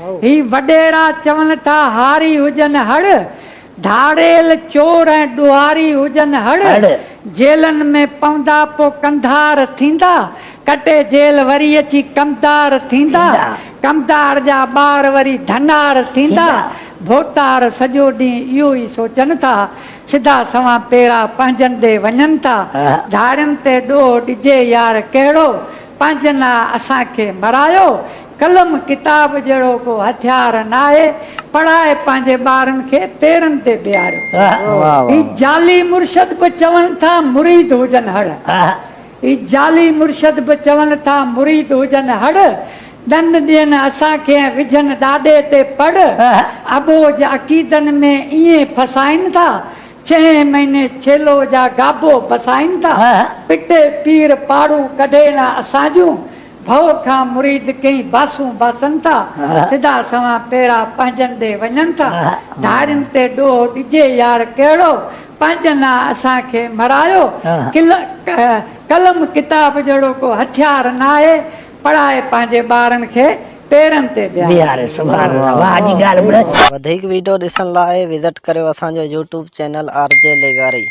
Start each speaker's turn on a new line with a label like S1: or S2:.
S1: هي وڏيرا چون ٿا هاري هجن هڙ، ڌاڙيل چور ۽ ڏوهاري هجن هڙ، جيلن ۾ پوندا پو ڪنڌار ٿيندا، ڪٽي جيل وري اچي ڪمدار ٿيندا، ڪمدار جا ٻار وري ڌنار ٿيندا، ڀوتار سڄو ڏينهن اهو ئي سوچن ٿا، سڌا سنوان پيرا پنهنجن ڏي وڃن ٿا، ڌارين تي ڏوهه ڏجي يار ڪهڙو، پنهنجن آ اسان کي مرايو، قلم ڪتاب جهڙو ڪو هٿيار ناهي، پڙهائي پنهنجي ٻارن کي پيرن تي بيهاريو. هي جعلي مرشد به چون ٿا مريد هجن هڙ. هي جعلي مرشد به چون ٿا مريد هجن هڙ. ڏن ڏين اسان کي ۽ وجهن ڏاڏي تي پڙ. اٻوجهه عقيدن ۾ ائين ڦسائين ٿا. ڇهين مهيني ڇيلو جا گابو بسائين ٿا. پٽي پير پاڙون ڪڍي نه اسان جون. ڀؤ کان مريد ڪئين باسون باسن ٿا، سڌا سنوان پيرا پنهنجن ڏي وڃن ٿا، ڌارين تي ڏوهه ڏجي يار ڪهڙو، پنهنجن آ اسان کي مرايو، قلم ڪتاب جهڙو ڪو هٿيار ناهي، پڙهائي پنهنجي ٻارن کي پيرن تي بيهاري.
S2: وڌيڪ ويڊيو ڏسڻ لاء وزٽ ڪريو اسان جو يوٽيوب چينل آر جي لغاري.